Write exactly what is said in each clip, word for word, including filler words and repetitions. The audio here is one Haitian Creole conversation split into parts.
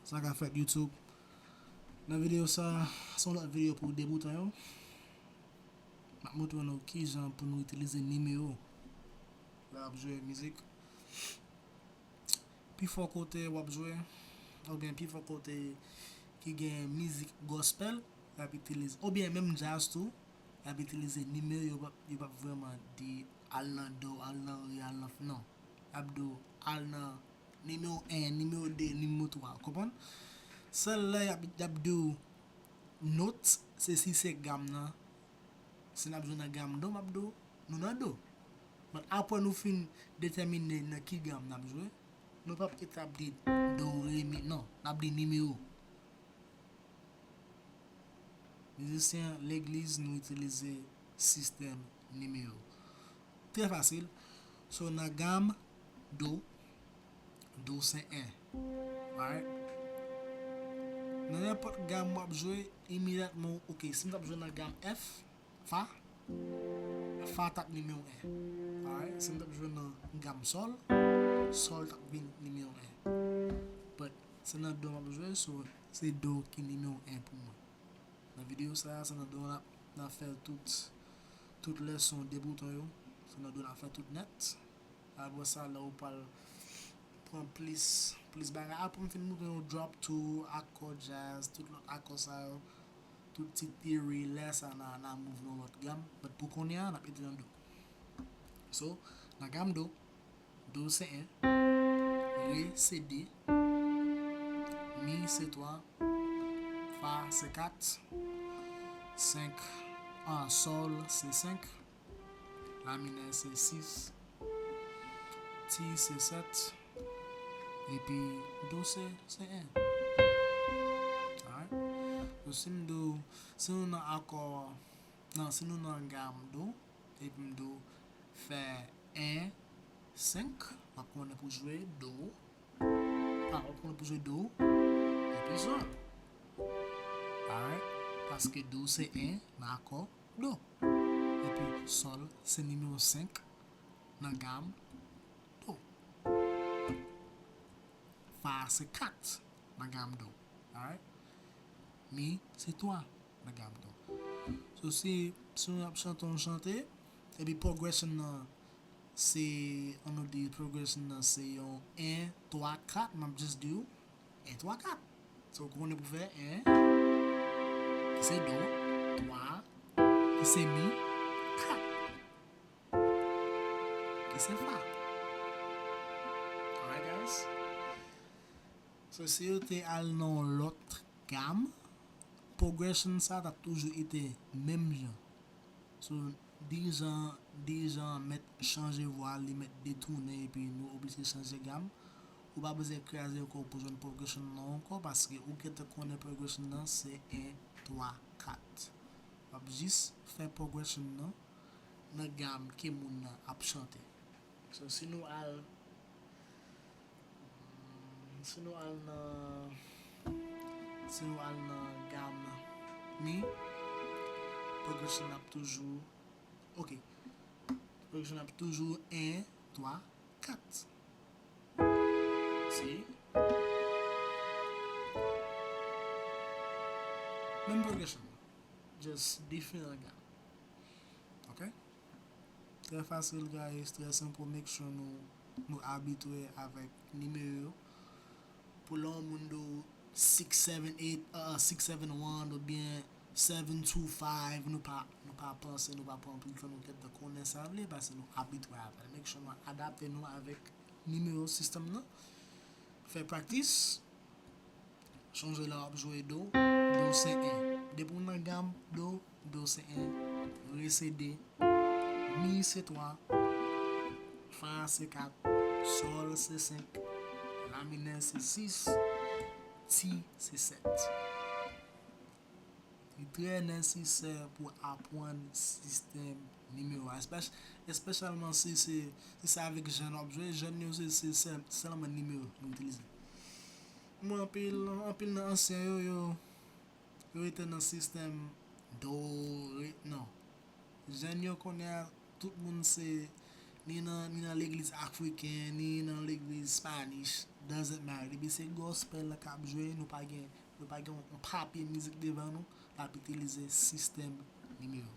Sa ka fèt YouTube. Nan videyo sa, se yon lòt videyo pou deboutan yo. M ap montre nou kijan pou nou itilize nimewo lè w ap jwe mizik. Pifò kote w ap jwe, oubyen pifò kote ki gen mizik gospel, y ap itilize, oubyen menm jazz tou, y ap itilize nimewo, yo p ap, yo p ap vrèman di al nan do, al nan re, al nan, non. Y ap di w al nan nimewo en, nimewo de, nimewo twa, w konprann? Sèl lè y ap, y ap di w nòt, se si se gam nan. Si n ap jwe nan gam do, m ap di w nou nan do. But apre nou fin detèmine nan ki gam n ap jwe, nou p ap etabli do, re, mi, non. N ap di nimewo. Mizisyen legliz, nou itilize sistèm nimewo. Trè fasil. So, nan gam do, do se en. Alright? Nan nenpòt gam w ap jwe, imedyatman, ok, si m t ap jwe nan gam F, fa, fa t ap nimewo en. Alright? Si m t ap jwe nan gam sòl, sòl t ap vin nimewo en. But se nan do m ap jwe, so se do ki nimewo en pou mwen. Nan videyo sa a, se nan do n ap, n ap fè tout, tout lèson deboutan yo. Se nan do n ap fè tout nèt. Apre sa, lè ou pral pran plis, plis bagay. Apre m fin montre nou drop two, akò jazz, tout lòt akò sa yo. Tout ti theory, lè sa n a, n a move nan lòt gam. But pou kounye a, n ap ede nan do. So, nan gam do, do se en, re se de, mi se twa, fa se kat, senk, an, sòl se senk, la minè se sis, ti se sèt, epi do se, se en. Alright? So, si m do, si nou nan akò, non, si nou nan gam do, epi m do fè en, senk, w ap konnen pou jwe do. Ah, w ap konnen pou jwe do, epi sòl. Alright? Paske do se en nan akò do. Epi sòl se nimewo senk nan gam do. Fa se kat nan gam do. Alright? Mi se twa nan gam do. So, si, si nou ap chante yon chante, epi progression nan, se, ann nou di progression nan se yon en, twa, kat, m ap just di w, en, twa, kat. So, ou konnen pou fè en, ki se do, twa, ki se mi, kat, ki se fa. Alright, guys? So, si yo te al nan yon lòt gam, progression sa t ap toujou ete menm jan. So, dirijan, dirijan an mèt chanje vwa l, li mèt detounen, epi nou oblije chanje gam. Ou pa bezwen kraze kò w pou jwenn progression nan ankò, paske ou gentan konnen progression nan se en, twa, kat. W ap jis fè progression nan nan gam ke moun nan ap chante. So, si nou al, si nou al nan, si nou al nan gam mi, progression ap toujou, ok, progression ap toujou en, twa, kat. Si. Menm progression. Just diferan gam. Ok? Trè fasil, guys, trè senp. Make sure nou, nou abitye avèk nimewo yo. Pou lè yon moun di w six seven eight, uh, six seven one oubyen seven two five, nou pa, nou pa panse, nou pa pran anpil tan, nou gentan konnen sa vle, paske nou abitye avè l. Make sure nou adapte nou avèk nimewo sistèm nan. Fè practice. Sonje lè w ap jwe do, do se en. Depi w nan gam do, do se en, re se de, mi se twa, fa se kat, sòl se senk, la minè se sis, ti se sèt. Li trè nesesè pou aprann sistèm nimewo a, espè-, espesyalman si se, si se avèk jèn w ap jwe. Jèn yo, se, se sèl-, sèlman nimewo yo itilize. Mwen, anpil, anpil nan ansyen yo, yo, yo rete nan sistèm do, re, non. Jèn yo kounye a, tout moun se ni nan, ni nan legliz afriken, ni nan legliz Spanish, doesn't matter. Depi se gospel la k ap jwe, nou pa gen, nou pa gen yon papye mizik devan nou, l ap itilize sistèm nimewo.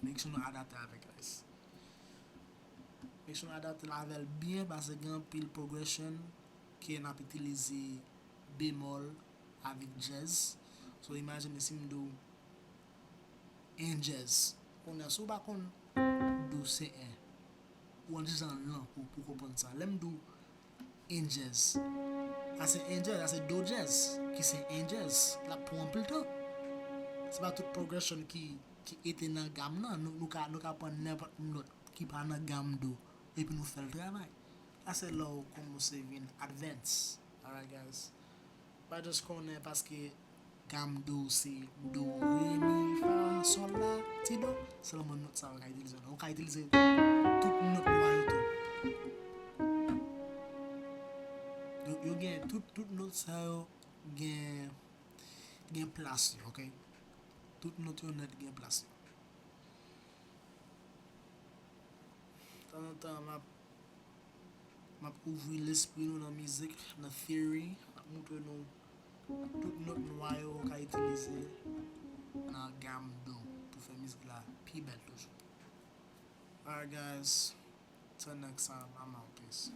Make sure nou adapte avèk rès. Make sure nou adapte l avè l byen, paske gen anpil progression ke n ap itilize bemòl avèk jazz. So, imajine si m di w en jazz. Kounye a, si w pa konn do se en, ou andejan lan pou, pou konprann sa. Lè m di w en jazz, sa se en jazz, sa se do jazz, ki se en jazz. L ap pran anpil tan. Se pa tout progression ki, ki ete nan gam nan. Nou, nou ka, nou ka pran nenpòt nòt ki pa nan gam do, epi nou fè l travay. Sa se lè w kòmanse vin advance. Alright, guys. Pa just konnen paske gam do se do, re, mi, fa, sòl, la, ti, do. Sèlman nòt sa yo ka itilize. Ou ka itilize tout nòt nwa yo tou. Yo, yo gen tout, tout nòt sa yo gen, gen plas yo, ok? Tout nòt yo nèt gen plas yo. Tanzantan, m ap, m ap ouvri lespri nou nan mizik, nan theory. M ap montre nou tout nòt nwa yo ou ka itilize nan gam do pou fè mizik la pi bèl toujou. Alright, guys, till next time, I'm out. Peace.